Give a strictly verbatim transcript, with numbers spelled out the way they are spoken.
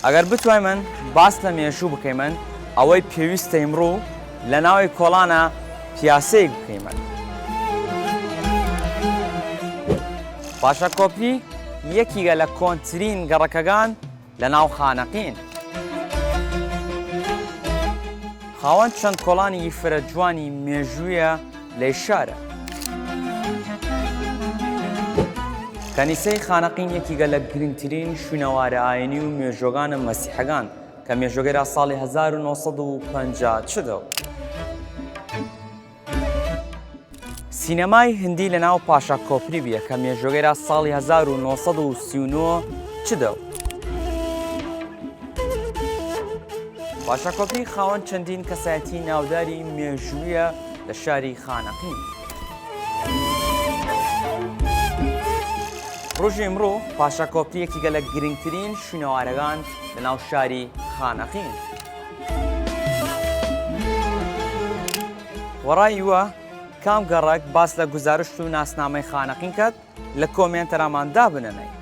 ئەگەر بتوایمن باس لە مێژوو بکەیمن، ئەوەی پێویستە ئمڕوو لە ناوەی کۆڵانە پیاسەیگ بکەیمن. پاشا کۆپری یەکیگە لە کۆنترین گەڕەکەگان لە ناو خانەقین. خاوەن چەند کۆڵانی فرە جوانی مێژوویە لەی شارە. کەنیسەی خانەقین یەکیگە لە گرنگترین شوینەوارە ئاینی و مێژووەگانە مەسیحەگان کە مێژووەگەی را ساڵی هەزار و نۆ سەد و پەنجا چدەو. سینەمای هندی لە ناو پاشا کۆپری بیە کە مێژووەگەی را ساڵی هەزار و نۆ سەد و سی و نۆ چدەو. پاشا کۆپری خاوەن چەندین کەسایەتی ناوداری مێژوویە لە شاری خانەقین. ڕوژی ئمڕوو پاشا کۆپری یەکیگە لە گرنگترین شوینەوارەگان لە ناو شاری خانەقین. وەڕای وە کام گەڕەک باس لە گوزارشت و ناسنامەی خانەقین کەت لە کۆمێنتەرامان دابنەنەی.